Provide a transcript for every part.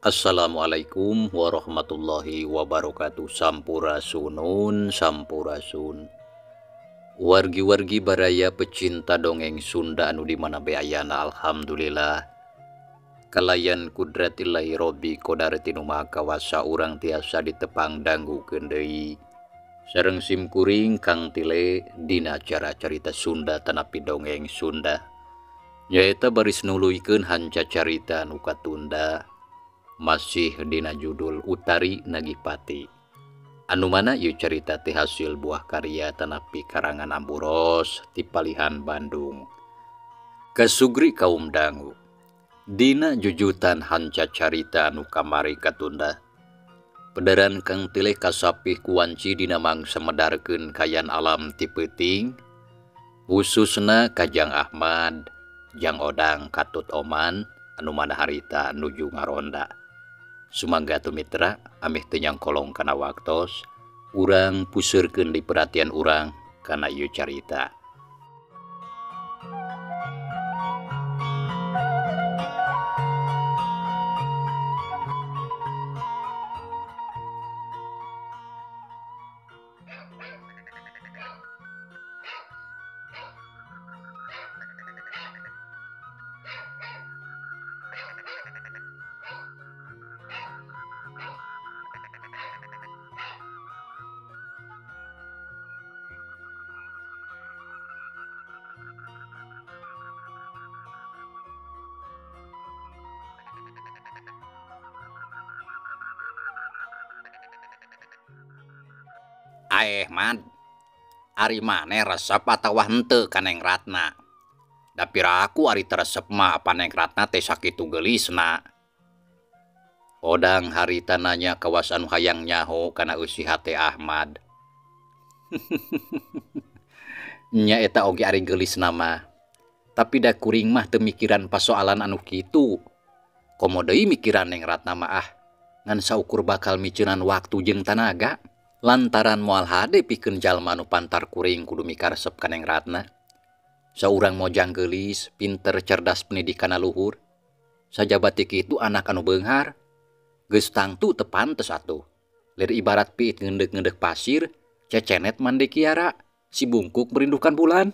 Assalamualaikum warahmatullahi wabarakatuh. Sampurasunun sampurasun. Wargi-wargi baraya pecinta dongeng Sunda anu di mana be ayana, alhamdulillah. Kalayan kudratillahi robbi kodarti nu maha kawasa urang tiasa ditepang danggukeun deui. Sareng simkuring Kang Tile dina acara carita Sunda tanapi dongeng Sunda. Nyaeta baris nuluykeun hanca carita anu katunda. Masih dina judul Utari Nagih Pati. Anu mana ieu carita teh hasil buah karya tanapi karangan Amburos ti Palihan Bandung. Kasugri kaum dangu. Dina jujutan hanca carita anu kamari katunda. Pederan Kang Tile kasapih kuanci dina mangsa medarkeun kayan alam ti peuting, khususna ka Jang Ahmad, Jang Odang katut Oman anu mana harita nuju ngaronda. Sumangga atuh mitra ameh teu nyangkolong kana waktos, urang puseurkeun di perhatian urang kana ieu carita. Aeh Mad, ari maneh resep atawa henteu ka Neng Ratna? Da piraku ari teu resep mah apa Neng Ratna teh sakitu geulisna. Odang harita nanya kawas anu hayang nyaho kana eusi hate Ahmad. Nya eta oge ari geulisna mah. Tapi da kuring mah teu mikiran pasoalan anu kitu. Komo deui mikiran Neng Ratna mah ah, ngan saukur bakal miceunan waktu jeung tanaga. Lantaran moal hade pikeun jalma anu pantar kuring kudu mikaresep ka Neng Ratna. Saurang mojang geulis, pinter cerdas pendidikanna luhur. Sajaba ti kitu anak anu beunghar. Geus tangtu teu pantes atuh. Lir ibarat piit ngeundek-ngeundek pasir, cecenet mande kiara, si bungkuk merindukan bulan.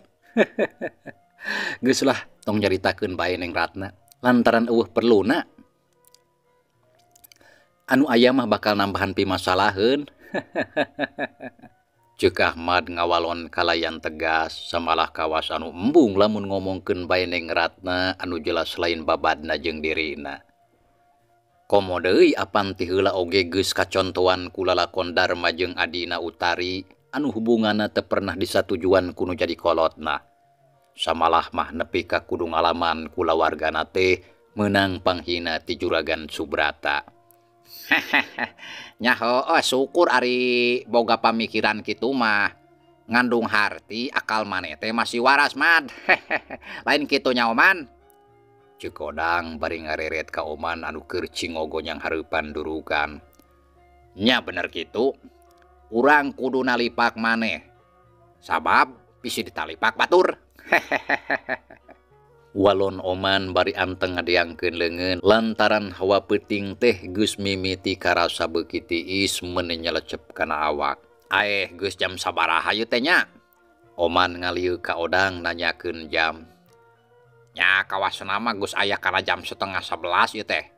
Geus lah tong nyaritakeun bae Neng Ratna, lantaran eueuh perluna. Anu aya mah bakal nambahan pimasalaheun. Ceuk Ahmad ngawalon kalayan tegas samalah kawas anu embung lamun ngomongkeun bae Neng Ratna anu jelas lain babadna jeung dirina. Komo deui apan ti heula oge geus kacontoan ku lalakon Darma jeung adina Utari anu hubunganna teu pernah disatujuan ku nu jadi kolotna. Samalah mah nepi ka kudu ngalaman kulawargana teh meunang panghina ti Juragan Subrata. Nya heueuh syukur ari boga pamikiran kitu mah. Ngandung harti akal maneh teh masih waras Mad. Lain kitu nya Oman. Ceuk Odang bari ngareret ka Oman anu keur cingogo nyang hareupan durukan. Nya bener kitu. Urang kudu nalipak maneh. Sabab bisi ditalipak batur. Walon Oman bari anteng ngadeangkeun leungeun lantaran hawa peuting teh geus mimiti karasa beuki tiis meuni nyelecep kana awak. Aeh geus jam sabaraha ieu teh nya? Oman ngalieu ka Odang nanyakeun jam. Nya kawasna mah geus aya kana jam 10:30 ieu teh.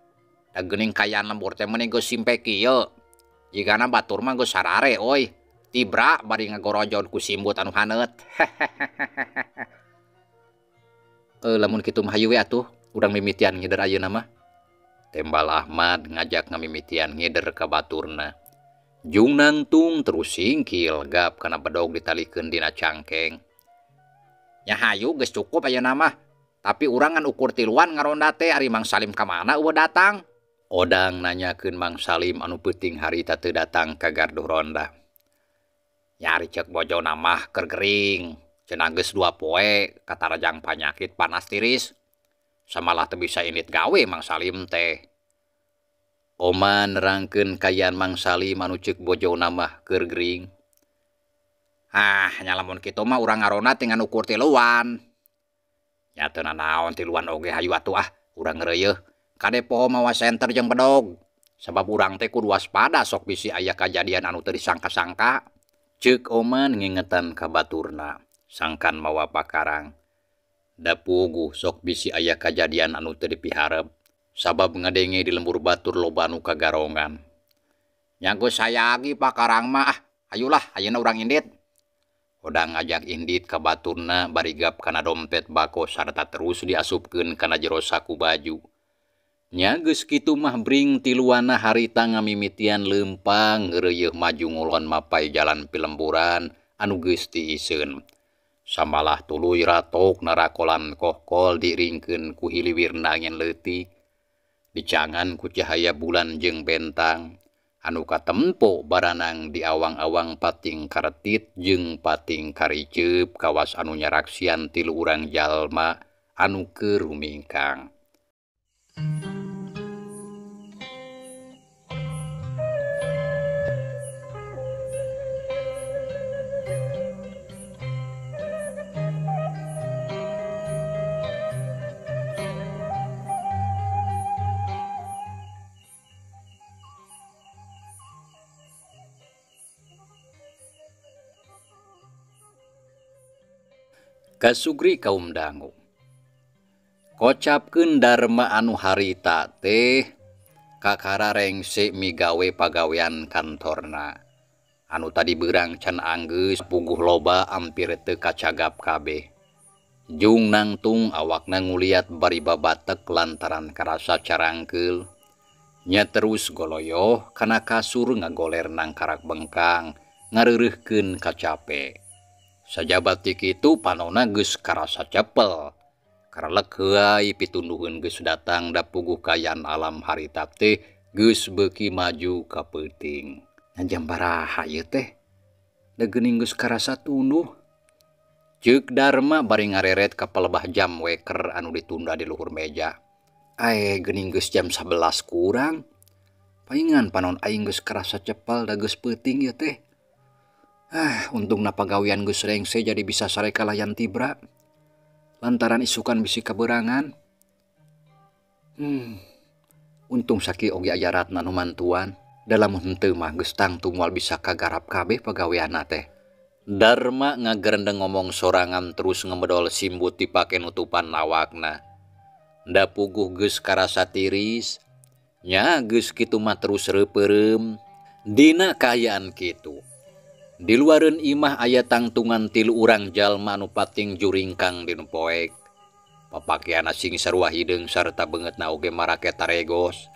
Da geuning kaayaan lembur teh meuni geus simpe kieu. Jigana batur mah geus sarare euy. Tibra bari ngagorojon ku simbut anu haneut. Lamun kitu mah hayu we atuh urang mimitian ngider ayeuna mah. Tembal Ahmad ngajak ngamimitian ngider ka baturna. Jung nangtung terus singkil gap kana bedog ditalikeun dina cangkeng. Nya hayu geus cukup ayeuna mah. Tapi urang ngan ukur tiluan ngaronda teh ari Mang Salim ka mana eueuh datang? Odang nanyakeun Mang Salim anu peuting harita teu datang ka gardu ronda. Nya ari ceuk bojona mah keur gering. Cenah geus 2 poe katarajang panyakit panas tiris. Samalah teu bisa indit gawe Mang Salim teh. Oman nerangkeun kaayaan Mang Salim anu ceuk bojona mah keur gering. Ah, nya lamun kitu mah urang ngaronda teh ngan ukur tiluan. Nya teu nanaon tiluan oge hayu atuh ah, urang ngreuyeuh. Kade poho mawa senter jeung bedog. Sabab urang teh kudu waspada sok bisi aya kajadian anu teu disangka-sangka. Ceuk Oman ngingetan ka baturna sangkan mawa pakarang. Da puguh sok bisi aya kajadian anu teu dipiharep sabab ngadenge di lembur batur loba anu kagarongan. Nya geus sayagi pakarang mah, ah hayulah ayeuna urang indit. Hodang ngajak indit ka baturna bari gap kana dompet bako sarta terus diasupkeun kana jero saku baju. Nya geus kitu mah bring tiluana harita ngamimitian leumpang ngeureuyeuh maju ngulon mapay jalan pilemburan anu geus tiiseun. Samalah tuluy ratok narakolan kohkol diringkeun ku hiliwirna angin leutik. Dicangan ku cahaya bulan jeung bentang anu katempo baranang di awang-awang pating karetit jeung pating kariceup kawas anu nyaraksian tilu urang jalma anu keur rumingkang. Kasugri kaum dangu. Kocapkeun Darma anu harita teh kakara rengse migawe pagawean kantorna. Anu tadi beurang can anggeus puguh loba ampir teu kacagap kabeh. Jung nangtung awakna nguliat bari babatek lantaran karasa carangkeul. Nya terus goloyoh kana kasur ngagoler nangkarak bengkang ngareureuhkeun kacape. Sajabat ti kitu panona geus karasa cepel. Karelek heuay pitunduheun geus datang da puguh kayan alam harita teh geus beuki maju ka peuting. Jam baraha ieu teh? Da geuning geus karasa tunduh. Ceuk Darma bari ngareret ka pelebah jam weker anu ditunda di luhur meja. Ae geuning geus jam 11 kurang. Paingan panon aing geus karasa cepel da geus peuting ieu teh. Ah, untungna pagawean geus rengse jadi bisa sare kalayan tibra. Lantaran isukan bisi kaberangan. Untung saki oge aya Ratna nu mantuan. Da lamun henteu mah geus tangtu moal bisa kagarap kabeh pagaweanna teh. Darma ngagerendeng ngomong sorangan terus ngemedol simbut dipake nutupan awakna. Da puguh geus karasa tiris. Nya geus kitu mah terus reupeureum. Dina kaayaan kitu. Di luareun imah aya tangtungan tilu urang jalma anu pating juringkang dinu poek. Papakeanna sing sarua hideung sarta beungeutna oge marake taregos.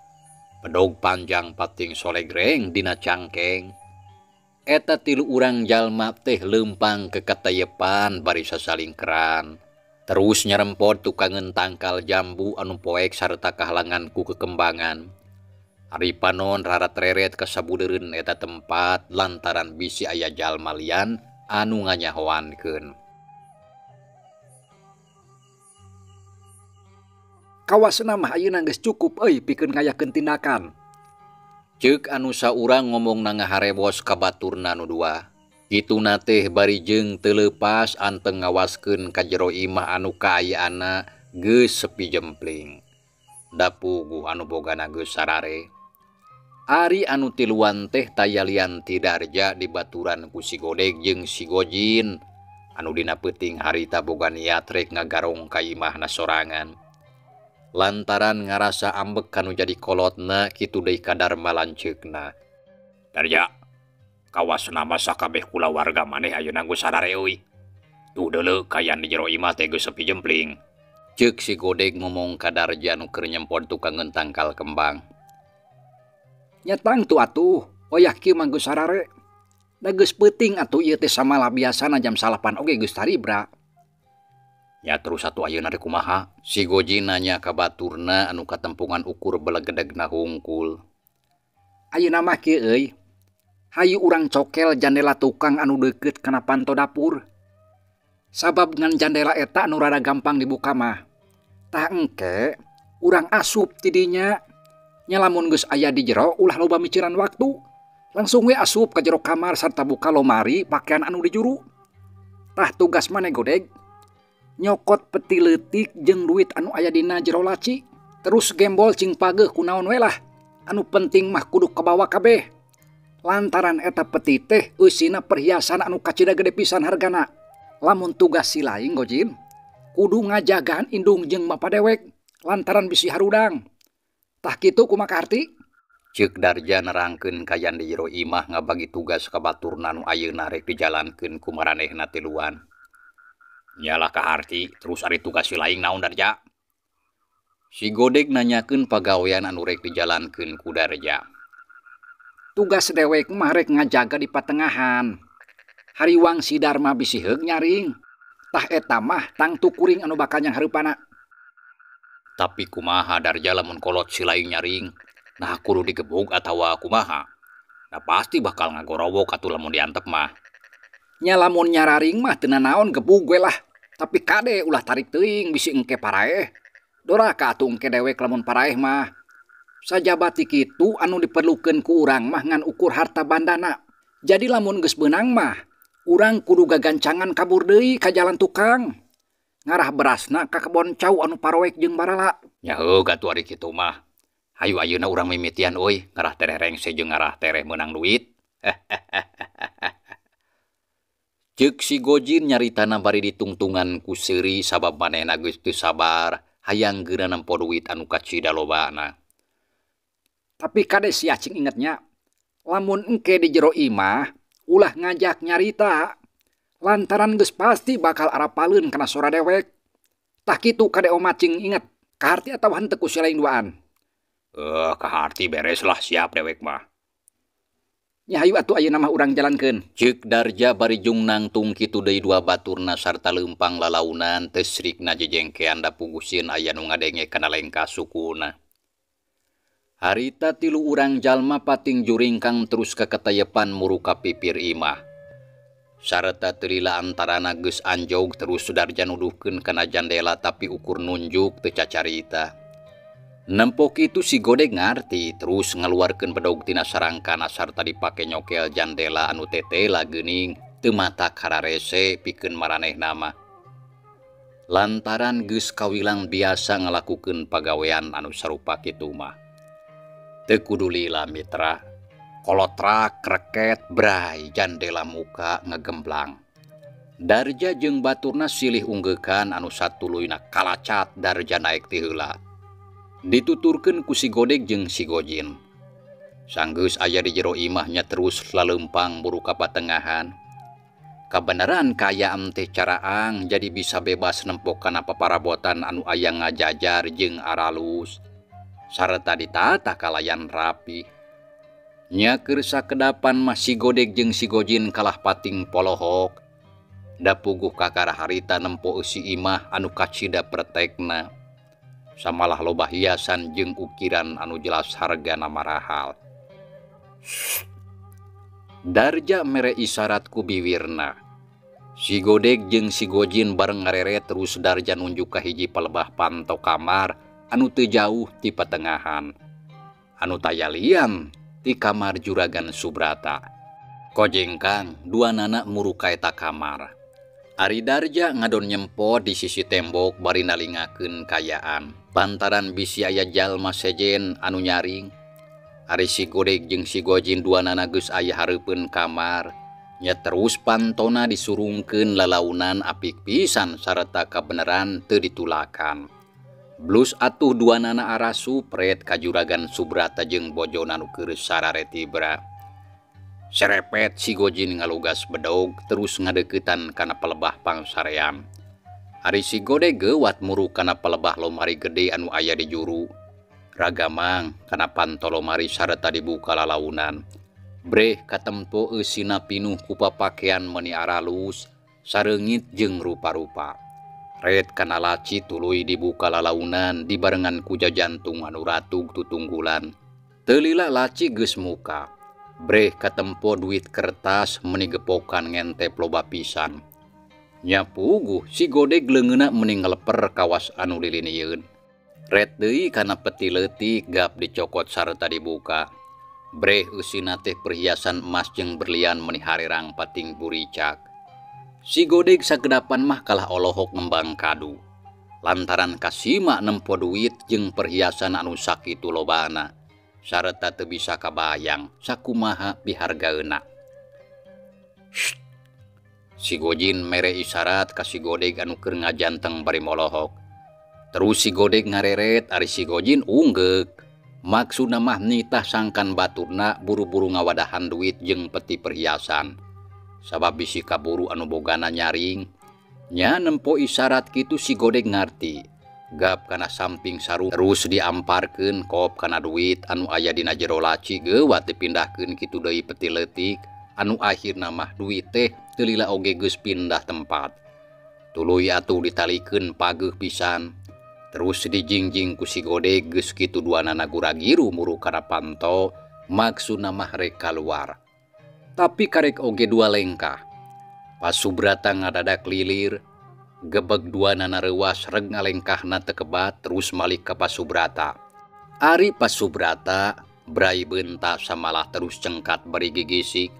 Pedog panjang pating solegreng dina cangkeng. Eta tilu urang jalma teh leumpang kekatayepan bari sasalingkeran. Terus nyerempot tukangeun tangkal jambu anu poek sarta kahalangan ku kekembangan. Ari panon rarat-reret kasabudeureun eta tempat lantaran bisi aya jalma lian anu nganyahoankeun. Kawasna mah ayeuna geus cukup euy pikeun ngayakeun tindakan. Ceuk anu saurang ngomongna ngaharewos ka baturna nu dua. Kituna teh bari jeung teu leupas anteng ngawaskeun ka jero imah anu kaayaanna geus sepi jempling. Da puguh anu bogana geus sarare. Ari anu tiluan teh tayalian ti Darja dibaturan ku si Godeg jeung si Gojin anu dina peuting harita boga niat rek ngagarong ka imahna sorangan. Lantaran ngarasa ambek kanu jadi kolotna kitu deui ka Darma lanceukna. Darja, kawasna mah sakabeh kulawarga maneh ayeuna geus sarare euy. Tuh deuleu kayan di jero imah teh geus sepi jempling. Ceuk si Godeg ngomong ka Darja nu keur nyempod tukangeun tangkal kembang. Nya tangtu atuh, oyah kieu mah geus sarare. Da geus peuting atuh ieu teh samalah biasana jam 9 oge geus taribra. Nya terus atuh ayeuna rek kumaha? Si Gojin nanya ka baturna anu katempungan ukur belegedegna hungkul. Ayeuna mah kieu euy. Hayu urang cokel jandela tukang anu deukeut kana panto dapur. Sabab ngan jandela eta anu rada gampang dibuka mah. Tah engke urang asup ti dinya. Nya lamun geus aya di jero ulah loba mikiran waktu. Langsung we asup ka jero kamar sarta buka lomari pakaian anu di juru. Tah tugas maneh Godeg nyokot peti leutik jeung duit anu aya dina jero laci. Terus gembol cing pageuh kunaon we lah. Anu penting mah kudu kabawa kabeh. Lantaran eta peti teh eusina perhiasan anu kacida gede pisan hargana. Lamun tugas si laing Gojin, kudu ngajagaan indung jeung bapa dewek lantaran bisi harudang. Tah kitu kumaha kaharti? Ceuk Darja nerangkeun kaayaan di jero imah ngabagi tugas ka baturna nu ayeuna rek dijalankeun ku maranehna tiluan. Nyalah kaharti, terus ari tugas si laing naon Darja? Si Godeg nanyakeun pagawean anu rek dijalankeun ku Darja. Tugas dewek mah rek ngajaga di patengahan. Hariwang si Darma bisi heug nyaring. Tah eta mah tangtu kuring anu bakal nyanghareupana. Tapi kumaha Darja lamun kolot si laing nyaring? Nah kudu digebug atawa kumaha? Nah pasti bakal ngagorowok atuh lamun diantep mah. Nya lamun nyararing mah teu nanaon gebug we lah. Tapi kade ulah tarik teuing bisi engke paraeh. Doraka atuh engke dewek lamun paraeh mah. Sajabati kitu anu diperlukeun ku urang mah ngan ukur harta bandana. Jadi lamun geus beunang mah urang kudu gagancangan kabur deui ka jalan tukang. Ngarah berasna ka kebon cau anu paroek jeung barala. Nya heuh atuh ari kitu mah. Hayu ayeuna urang mimitian euy, ngarah tereh rengse jeung ngarah tereh meunang duit. Ceuk si Gojin nyaritana bari ditungtungan ku seuri sabab manehna geus teu sabar hayang geuna nempo duit anu kacida lobana. Tapi kade sia cing ingetnya, lamun engke di jero imah ulah ngajak nyarita lantaran geus pasti bakal arapaleun kana sora dewek. Tah kitu kade omat cing inget, kaharti atawa henteu ku si laing duaan. Kaharti beres lah siap dewek mah. Nya hayu atuh ayeuna mah urang jalankeun. Ceuk Darja bari jung nangtung kitu deui dua baturna sarta leumpang lalaunan teu srikna jejengkean da pugusieun aya nu ngadenge kana lengkah sukuna. Harita tilu urang jalma pating juringkang terus kaketayepan muru ka pipir imah. Sarta teu lila antarana geus anjog terus Darja nuduhkeun kana jandela tapi ukur nunjuk teu cacarita. Nempo kitu si Godeg ngarti terus ngaluarkeun bedog tina sarangkana sarta dipake nyokel jandela anu tetela geuning teu matak hararese pikeun maranehna mah. Lantaran geus kawilang biasa ngalakukeun pagawean anu sarupa kitu mah. Teu kudu lila mitra, kolotrak kreket bray jandela muka ngegemblang. Darja jeung baturna silih unggeukan anu satuluyna kalacat Darja naek ti heula. Dituturkeun ku si Godeg jeung si Gojin. Sanggeus aya di jero imahnya terus laleumpang buru ka patengahan. Kabeneran kaayaan teh caraang jadi bisa bebas nempo kana paparabotan anu aya ngajajar jeung aralus sarta ditata kalayan rapi. Nya keur sakedapan mah si Godeg jeung si Gojin kalah pating polohok. Da puguh kakara harita nempo eusi imah anu kacida pretekna. Samalah loba hiasan jeung ukiran anu jelas hargana marahal. Darja mere isyarat ku biwirna. Si Godeg jeung si Gojin bareng ngarere terus Darja nunjuk ka hiji palebah panto kamar anu teu jauh ti patengahan. Anu taya lian ti kamar Juragan Subrata. Kojengkang dua nana muru ka eta kamar. Ari Darja ngadon nyempo di sisi tembok bari nalingakeun kayaan. Pantaran bisi aya jalma sejen anu nyaring. Ari si Godeg jeung si Gojin dua nana geus aya hareupeun kamar. Nya terus pantona disurungkeun lalaunan apik pisan sarta kabeneran teu ditulakan. Blus atuh dua nana arasu pret ka Juragan Subrata jeung bojona nu keur sararetibra. Serepet si Gojin ngalugas bedog terus ngadeuketan kana palebah pangsarean. Ari si Godeg geuwat muru kana palebah lomari gede anu aya di juru. Ragamang kana panto lomari sarta dibuka lalaunan. Breh katempo eusina pinuh ku papakean meuni aralus, sareungit jeung rupa-rupa. Ret kana laci tuluy dibuka lalaunan dibarengan ku jajantung anu ratug tutunggulan. Teu lila laci geus muka. Breh katempo duit kertas meuni gepokan ngentep loba pisan. Nya puguh si Godeg leungeunna meuni ngeleper kawas anu lilinieun. Ret deui kana peti leutik gap dicokot sarta dibuka. Breh eusina teh perhiasan emas jeung berlian meuni harirang pating buricak. Si Godeg sakedapan mah kalah olohok ngembang kadu. Lantaran kasima nempo duit jeung perhiasan anu sakitu lobana. Sarta teu bisa kabayang sakumaha pihargaeuna. Si Gojin mere isyarat ka si Godeg anu keur ngajanteng bari molohok. Terus si Godeg ngareret ari si Gojin unggeuk. Maksudna mah nitah sangkan baturna buru-buru ngawadahan duit jeung peti perhiasan. Sabab bisi kaburu anu bogana nyaring. Nya nempo isyarat kitu si Godeg ngarti. Gap kana samping sarung terus diamparkeun kop kana duit anu aya dina jero laci geuwat dipindahkeun kitu deui peti leutik anu akhirna mah duit teh teu lila oge geus pindah tempat. Tuluy atuh ditalikeun pageuh pisan. Terus dijingjing ku si Godeg geus kitu duanana guragiru muru kana panto maksudna mah rek kaluar. Tapi karek oge dua lengkah. Pas Subrata ngadadak lilir, gebeg duanana reuas reg ngalengkahna teu kebat terus malik ka Pasubrata. Ari Pasubrata brai beunta samalah terus cengkat bari gigisik.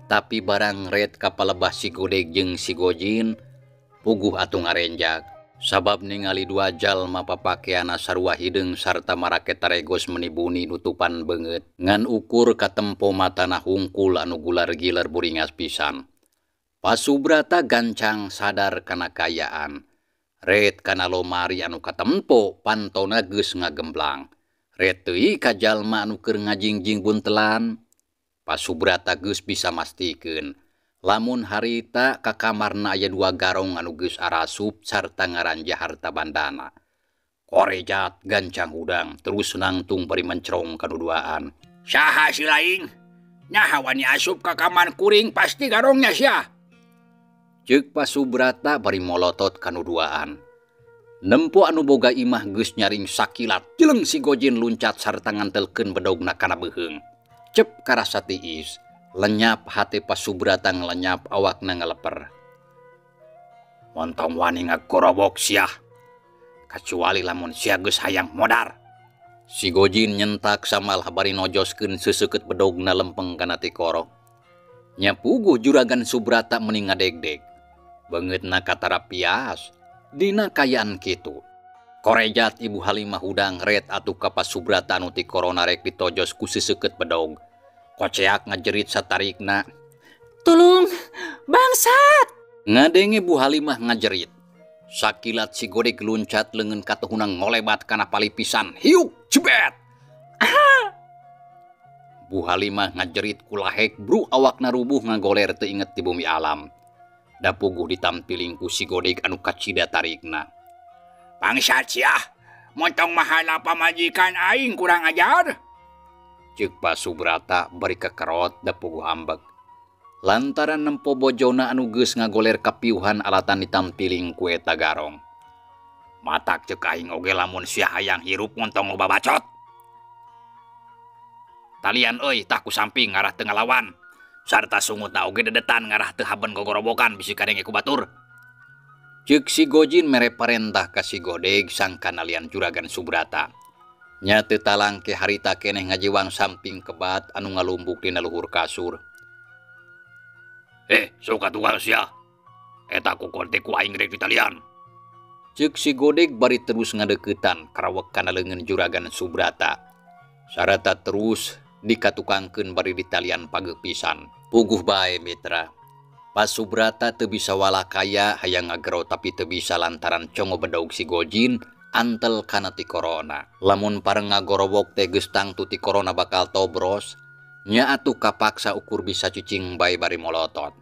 Tapi barang ret ka palebah si Godeg jeung si Gojin puguh atuh ngarenjak. Sabab ningali dua jalma papakeana sarua hideung sarta marake taregos menibuni nutupan beungeut ngan ukur katempo matana hungkul anu gular-gilar buringas pisan. Pasubrata gancang sadar kana kaayaan. Ret kana lomari anu katempo pantona geus ngagemblang. Ret teuing ka jalma anu keur ngajingjing buntelan. Pasubrata geus bisa mastikeun lamun harita ka kamarna aya dua garong anu geus arasup sarta ngaranja harta bandana. Korejat gancang hudang terus nangtung bari mencrong kaduduaan. Saha si laing? Nyaha wani asup ka kamar kuring pasti garongnya sia. Ceuk Pasubrata bari molotot kanuduaan. Nempo anu boga imah geus nyaring sakilat jeleng si Gojin luncat sarta ngantelkeun bedogna kana beuheung. Cep karasa tiis. Lenyap hate Pasubrata ngelenyap awakna ngeleper. Montong wani ngagorobok siah. Kecuali lamun sia geus hayang modar. Si Gojin nyentak samalah bari nojoskeun seseukeut bedogna lempeng kana tikoro. Nya puguh juragan Subrata meni ngadegdeg. Beungeutna katara pias dina kayaan kitu. Korejat Ibu Halimah hudang ret atuh ka Pasubrata anu tikorona rek ditojos ku seseukeut bedog. Koceak ngajerit satarikna. Tulung, bangsat! Ngadenge Bu Halimah ngajerit. Sakilat si Godeg luncat leungeun katuhunang ngolebat kana palipisan. Hiuk, jebet! Bu Halimah ngajerit kulahek bru awakna rubuh ngagoler teu inget di bumi alam. Da puguh ditampiling ku si Godeg anu kacida tarikna. Bangsat siah, montong mahala pamajikan aing kurang ajar. Ceuk Pasubrata bari kekerot da puguh ambek. Lantaran nempo bojona anu geus ngagoler kapiuhan alatan ditampiling ku eta garong. Matak ceuk aing oge lamun sia hayang hirup montong loba bacot. Talian euy tah ku samping ngarah teu ngalawan. Sarta sungutna oge dedetan ngarah teu haben gogorobokan bisi kadenge ku batur. Ceuk si Gojin mere parentah ka si Godeg sangkan alian juragan Subrata. Nya teu talangke harita keneh ngajiwang samping kebat anu ngalumbuk dina luhur kasur. Sok atuh sia. Eta kukon teh ku aing rek ditalian. Ceuk si Godeg bari terus ngadeuketan karawek kana leungeun juragan Subrata. Sarata terus dikatukangkeun bari ditalian pageuh pisan. Puguh bae mitra. Pasubrata teu bisa walakaya hayang ngagero tapi teu bisa lantaran congo bedog si Gojin antel kana ti korona. Lamun pareng ngagorowok teh geus tangtu ti korona bakal tobros, nya atuh kapaksa ukur bisa cicing bae bari molotot.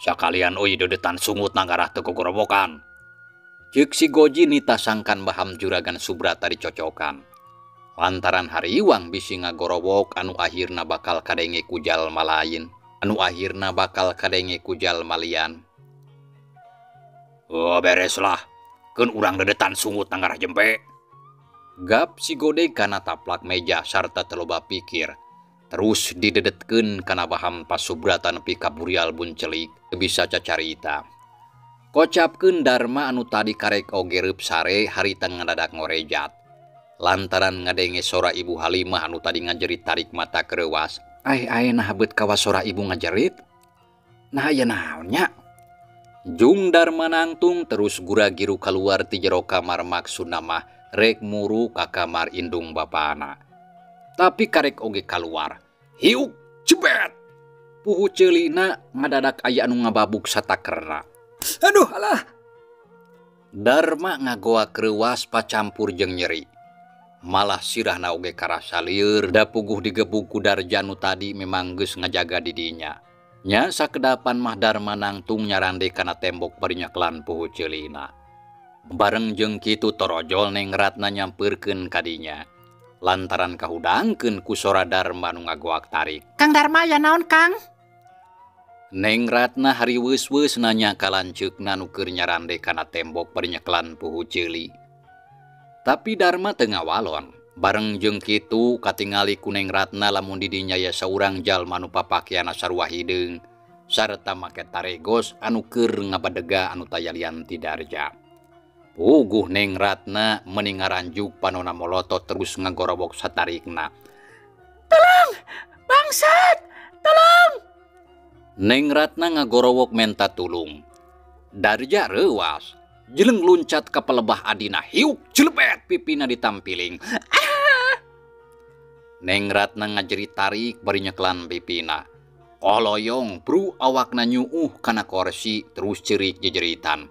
Sakalian euy dedetan sungut ngarah teu gogorowokan. Ceuk si Gojin nita sangkan baham juragan Subrata dicocokan. Lantaran hariwang bisi ngagorowok anu akhirna bakal kadenge ku jalma lain, anu akhirna bakal kadenge ku jalma lian. Oh beres lah. Keun urang dedetan sungut ngarah jempe. Gap si Godeg kana taplak meja sarta teloba pikir. Terus didedetkeun kana baham Pasubrata nepi ka burial buncelik bisa cacarita. Kocapkeun Darma anu tadi karek oge reup sare harita ngadadak ngorejat. Lantaran ngadenge sora Ibu Halimah anu tadi ngajerit tarik mata kereuas. Ai ai nah beut kawas sora ibu ngajerit. Nah aya naon nya? Jung Darma nangtung terus gura-giru keluar ti jero kamar maksudna mah Rek muru ka kamar indung bapana. Tapi karek oge kaluar. Hiuk jebet. Puhu ceulina ngadadak aya anu ngababuk satakerna. Aduh alah. Darma ngagoak reuwas pacampur jeung nyeri. Malah sirahna oge karasa lieur da puguh digebug ku Darja nu tadi memang geus ngajaga di dinya. Nya sakedapan mah Darma nangtung nyarande kana tembok bari nyekelan puhu ceulina. Bareng jeung kitu torojol Neng Ratna nyampeurkeun ka dinya. Lantaran kahudangkeun ku sora Darma nu ngagoak tarik. Kang Darma aya naon, Kang? Neng Ratna hariweus-weus nanya ka lanceukna nu keur nyarande kana tembok bari nyekelan puhu ceuli. Tapi Darma teu ngawalon. Bareng jeung kitu katingali ku Neng Ratna lamun di dinya aya saurang jalma nu papakeanna sarua hideung sarta make taregos anu keur ngabadega anu taya lian ti Darja. Puguh Neng Ratna meni ngaranjuk panona molotot terus ngagorowok satarikna. Tolong! Bangsat! Tolong! Neng Ratna ngagorowok menta tulung. Darja reuwas. Jeleng luncat ka pelebah adina hiuk jelebet pipina ditampiling. Ah! Neng Ratna ngajerit tarik bari nyekelan pipina. Koloyong bru awakna nyuuh kana korsi terus cerik jejeritan.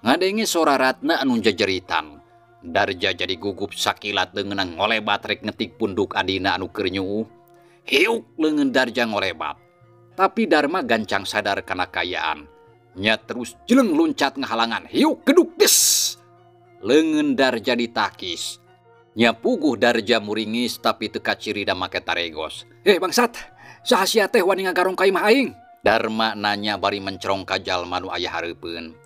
Ngadenge sora Ratna anu jejeritan. Darja jadi gugup sakilat leungeunna ngolebat rek ngetik punduk adina anu keur nyuuh. Hiuk leungeun Darja ngolebat. Tapi Darma gancang sadar kana kaayaan. Nya terus jeleng luncat ngahalangan hiuk geduk des. Leungeun Darja ditakis. Nya puguh Darja muringis tapi teu kaciri da make taregos. Bangsat, saha sia teh wani ngagarong ka imah aing? Darma nanya bari mencerong ka jalma nu aya hareupeun.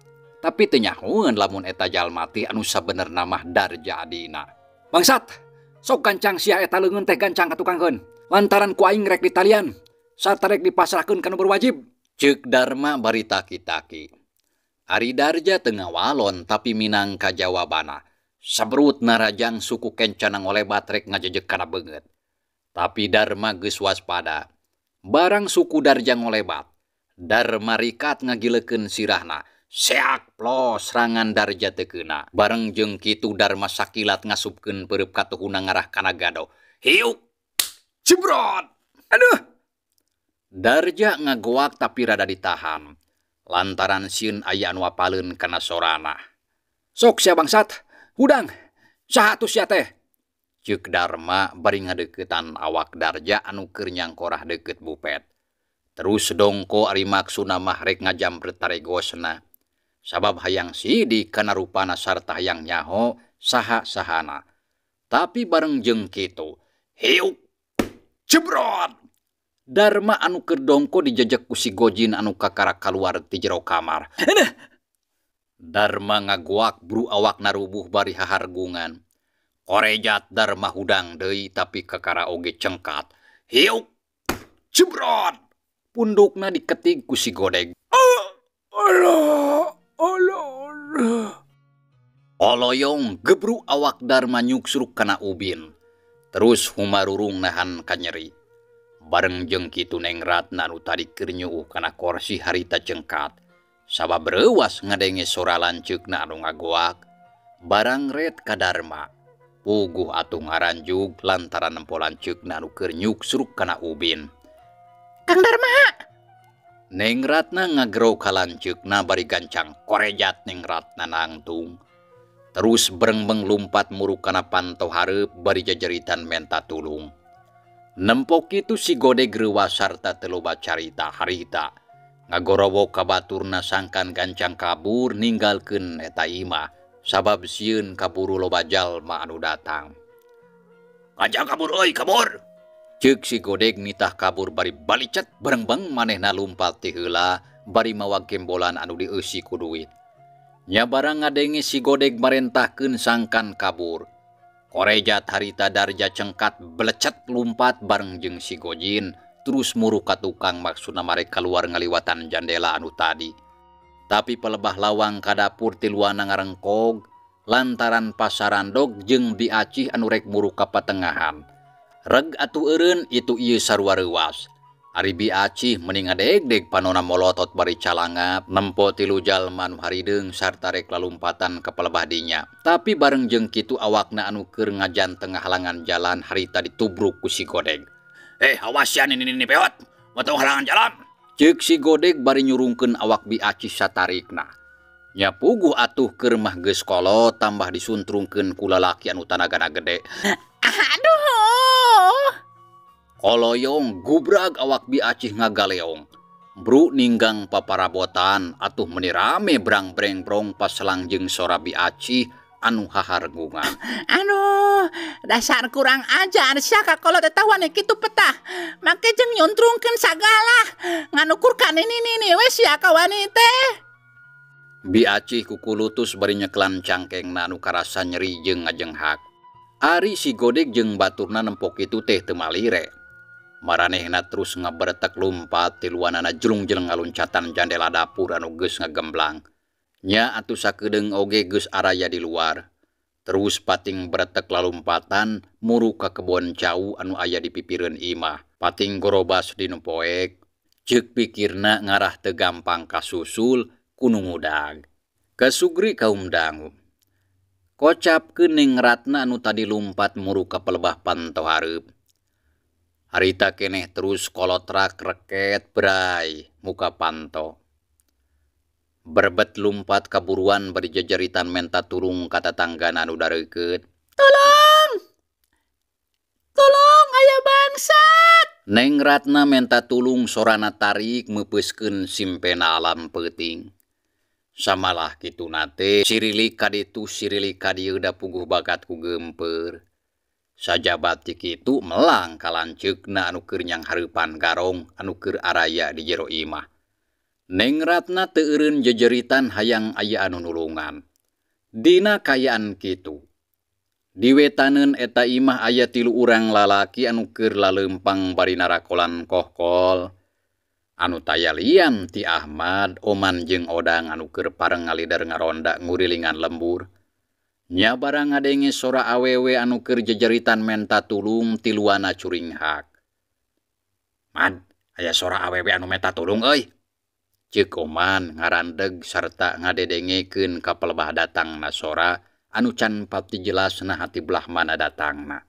Tapi teu nyahoeun lamun eta jalma teh anu sabenerna mah Darja adina. Bangsat, sok gancang sia eta leungeun teh gancang katukangkeun. Lantaran ku aing rek ditalian, sarta rek dipasrahkeun ka nu berwajib. Ceuk Darma bari taki-taki. Ari Darja teu ngawalon tapi minang ka jawabana. Sabrut narajang suku kencana ngolebat rek ngajejeg kana beungeut. Tapi Darma geus waspada. Barang suku Darja ngolebat, Darma rikat ngagilekeun sirahna. Seak plos serangan Darja teu keuna. Bareng jeung kitu Darma sakilat ngasupkeun peureub katuhuna ngarah kana gado. Hiuk! Jebrot! Aduh! Darja ngagoak tapi rada ditahan. Lantaran sieun aya anu apaleun kana sorana. Sok sia bangsat, hudang, saha atuh sia teh? Ceuk Darma bari ngadeuketan awak Darja anu keur nyangkorah deukeut bupet. Terus dongko ari maksudna mah rek ngajampret taregosna. Sabab hayang sidik kana rupana sarta hayang nyaho saha-sahana. Tapi bareng jeung kitu, hiuk, jebrot! Darma anu keur dongko dijejek ku si Gojin anu kakara kaluar ti jero kamar. Darma ngagoak bru awakna rubuh bari hahargungan. Korejat Darma hudang deui tapi kakara oge cengkat. Hiuk, jebrot! Pundukna diketig ku si Godeg. Allah, Allah, Allah. Oloyong gebru awak Darma nyuksruk kana ubin. Terus humarurung nahan kanyeri. Bareng jeung kitu Neng Ratna nu tadi keur nyuuh kana korsi harita cengkat. Sabab reuwas ngadenge sora lanceukna anu ngagoak. Barang ret ka Darma. Puguh atuh ngaranjug lantaran nempo lanceukna anu keur nyuksruk kana ubin. Kang Darma! Neng Ratna ngagero ka lanceukna bari gancang korejat Neng Ratna nangtung. Terus berengbeng lumpat muruk kana panto hareup bari jajeritan menta tulung. Nempo kitu si Godeg reuwas sarta teu loba carita harita. Ngagorowo ka baturna sangkan gancang kabur ninggalkeun eta imah sabab sieun kaburu loba jalma anu datang. Gancang kabur euy, kabur! Ceuk si Godeg nitah kabur bari balicet berengbeng manehna lumpat ti heula bari mawa gembolan anu dieusi ku duit. Nya barang ngadenge si Godeg marentahkeun sangkan kabur. Korejat harita Darja cengkat belecet lumpat bareng jeung si Gojin terus muru ka tukang maksudna marek kaluar ngaliwatan jandela anu tadi. Tapi pelebah lawang ka dapur tiluana ngarengkog lantaran pasarandog jeung diacih anu rek muru ka patengahan. Reg atuh eureun itu ieu sarua reuwas. Ari Bi Acih meni ngadegdeg panona molotot bari calangap nempo tilu jalma anu harideung sarta rek lalumpatan ka palebah dinya. Tapi bareng jeung kitu awakna anu keur ngajanteng ngahalangan jalan harita ditubruk ku si Godeg. Awas ya nini peot, motor halangan jalan. Ceuk si Godeg bari nyurungkeun awak Bi Acih satarikna. Nya puguh atuh keur mah geus kolot tambah disuntrungkeun ku lalaki anu tanagana gede. Aduh. Koloyong gubrag awak Bi Acih ngagaleong. Bru ninggang paparabotan atuh meni rame brang-breng-brong paselang jeung sora Bi Acih anu hahargungan. Aduh, dasar kurang ajar sia ka kolot eta wani kitu petah. Make jeung nyuntrungkeun sagala. Nganukur ka nini-nini we sia ka wani teh. Bi Acih kukulutus bari nyeklan cangkengna anu karasa nyeri jeung ngajenghak. Ari si Godeg jeung baturna nempok kitu teh teu malire. Maranehna terus ngaberetek lumpat tiluanana jelung-jeleng ngaluncatan jandela dapur anu geus ngagemblang. Nya atuh sakedeung oge geus araya di luar. Terus pating beretek lalumpatan muru ka kebon cau anu aya di pipireun imah. Pating gorobas di nu poek. Ceuk pikirna ngarah teu gampang kasusul ku nu ngudag. Kasugri kaum dangu. Kocapkeun Ning Ratna anu tadi lumpat muru ka pelebah panto hareup. Harita keneh terus kolotrak reket bray muka panto. Berbet lumpat kaburuan bari jejeritan menta tulung ka tatanggana anu dareukeut. Tolong! Tolong aya bangsat! Neng Ratna menta tulung sorana tarik meupeuskeun simpena alam peuting. Samalah kituna teh sirilik ka ditu sirilik ka dieu da puguh bakat ku geumpeur. Sajabat ti kitu melang ka lanceukna anu keur nyanghareupan garong anu keur araya di jero imah. Neng Ratna teu eureun jejeritan hayang aya anu nulungan. Dina kayaan kitu. Di wetaneun eta imah aya tilu urang lalaki anu keur laleumpang bari narakolan kohkol. Anu taya lian ti Ahmad, Oman jeung Odang anu keur pareng ngalider ngaronda ngurilingan lembur. Nya barang ngadenge sora awewe anu keur jejeritan menta tulung tiluana curinghak. Mad, aya sora awewe anu menta tulung euy. Ceuk Oman ngarandeg sarta ngadedengekeun ka pelebah datangna sora anu can pati jelas naha ti belah mana datangna.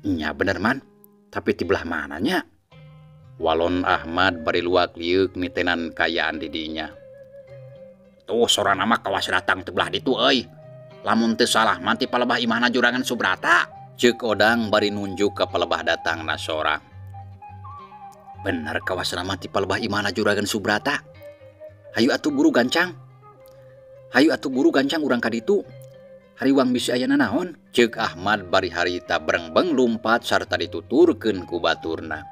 Nya bener man, tapi ti belah mana nya? Walon Ahmad bari luak lieuk mitenan kayaan di dinya. Tuh sora nama kawas datang ti belah ditu euy. Lamun teu salah mah ti palebah imahna Juragan Subrata. Ceuk Odang bari nunjuk ka palebah datangna sora. Bener kawas nama ti palebah imahna Juragan Subrata. Hayu atuh buru gancang. Hayu atuh buru gancang urang ka ditu. Hariwang bisi aya nanaon? Ceuk Ahmad bari harita berengbeng lumpat sarta dituturkeun ku baturna.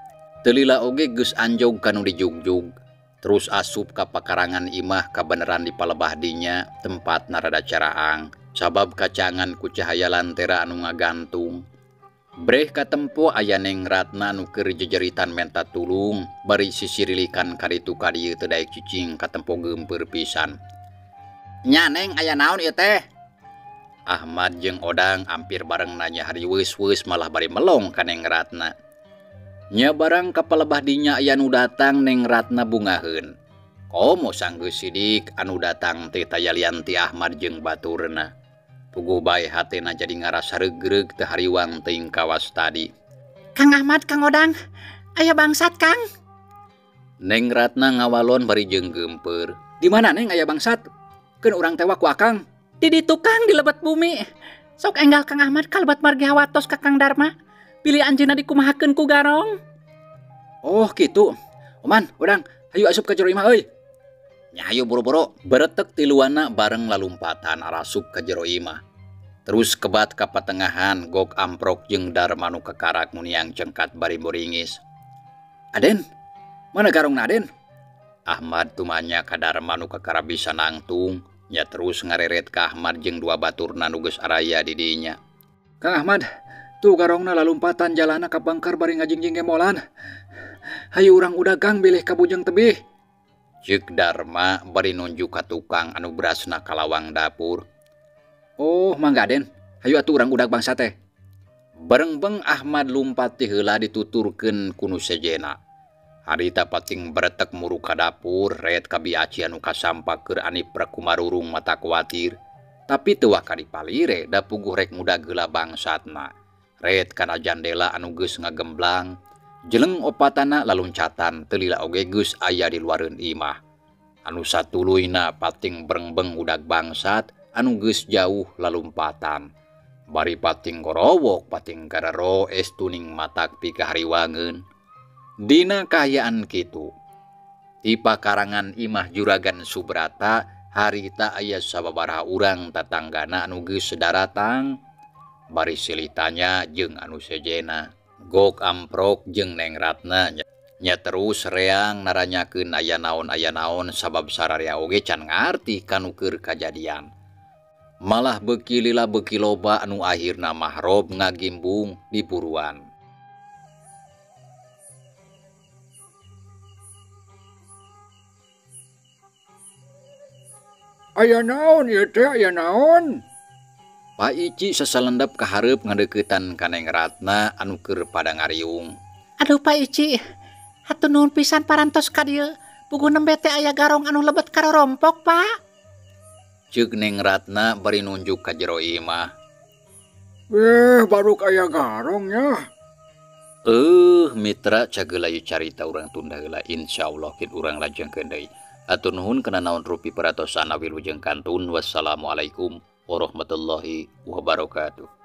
Teu lila oge geus anjog ka nu dijugjug. Terus asup ka pakarangan imah kabeneran di palebah dinya tempatna rada caraang. Sabab kacangan ku cahaya lantera anu ngagantung. Breh katempo aya Neng Ratna anu keur jejeritan menta tulung bari sisirilikan ka ditu ka dieu teu daek cicing katempo geumpeur pisan. Nya Neng aya naon ieu teh? Ahmad jeung Odang ampir bareng nanya hariweus-weus malah bari melong ka Neng Ratna. Nya barang ka palebah dinya aya nu datang Neng Ratna bungaheun. Komo sanggeus sidik anu datang teh taya lian ti Ahmad jeung baturna. Puguh bae hatena jadi ngarasa regreg teu hariwang teuing kawas tadi. Kang Ahmad, Kang Odang, aya bangsat Kang. Neng Ratna ngawalon bari jeung geumpeur. Di mana Neng aya bangsat? Keun urang tewak ku Akang. Di ditu Kang di lebet bumi. Sok enggal Kang Ahmad kalebet margi hawatos ka Kang Darma. Pilih anjeunna dikumahakeun ku garong. Oh kitu. Oman, Odang, hayu asup ka jero imah euy. Nya hayu buru-buru. Beretek tiluana bareng lalumpatan arasup ka jero imah. Terus kebat ka patengahan gok amprok jeung Darma nu kakarak muniang cengkat bari muringis. Aden, mana garongna Aden? Ahmad tumanya ka Darma nu kakara bisa nangtung. Nya terus ngareret ka Ahmad jeung dua baturna nu geus araya di dinya. Kang Ahmad, tuh garongna lalumpatan jalana ka bangkar bari ngajingjing gemolan. Hayu urang udah Kang bilih ka bujeng tebih. Ceuk Darma bari nunjuk ka tukang anu berasna ka lawang dapur. Oh, mangga Aden. Hayu atuh urang udag bangsa teh. Berengbeng Ahmad lumpat ti heula dituturkeun ku nu sejena. Harita pating beretek muru ka dapur ret ka biaci anu kasampak keur aniprek kumarurung mata kuatir. Tapi teu waka dipalire da puguh rek ngudag heula bangsatna. Ret kana jandela anu geus ngagemblang. Jeleng opatana laluncatan teu lila oge geus aya di luareun imah. Anu satuluyna pating brengbeng udag bangsat anu geus jauh lalumpatan. Bari pating gorowok pating karero estuning matak pikahariwangeun. Dina kaayaan kitu ti pakarangan imah Juragan Subrata harita aya sababaraha urang tatanggana anu geus daratang. Bari silih tanya jeung anu sejena. Gok amprok jeung Neng Ratna nya terus reang naranyakeun aya naon sabab sararea oge can ngarti kanu keur kajadian. Malah beuki lila beuki loba anu akhirna mahrob ngagimbung di buruan. Aya naon ieu teh, aya naon? Pak Ici sasalendep ka hareup ngadeuketan ka Neng Ratna anu keur pada ngariung. Aduh Pak Ici, hatur nuhun pisan parantos ka dieu. Puguh nembe teh aya garong anu lebet ka rorompok, Pak. Ceuk Neng Ratna bari nunjuk ka jero imah. Baruk aya garong nya. Mitra cageula ieu carita urang tunda heula, insyaallah kin urang lajengkeun deui. Hatur nuhun kana naon rupi peratosan wilujeng kantun. Wassalamualaikum warahmatullahi wabarakatuh.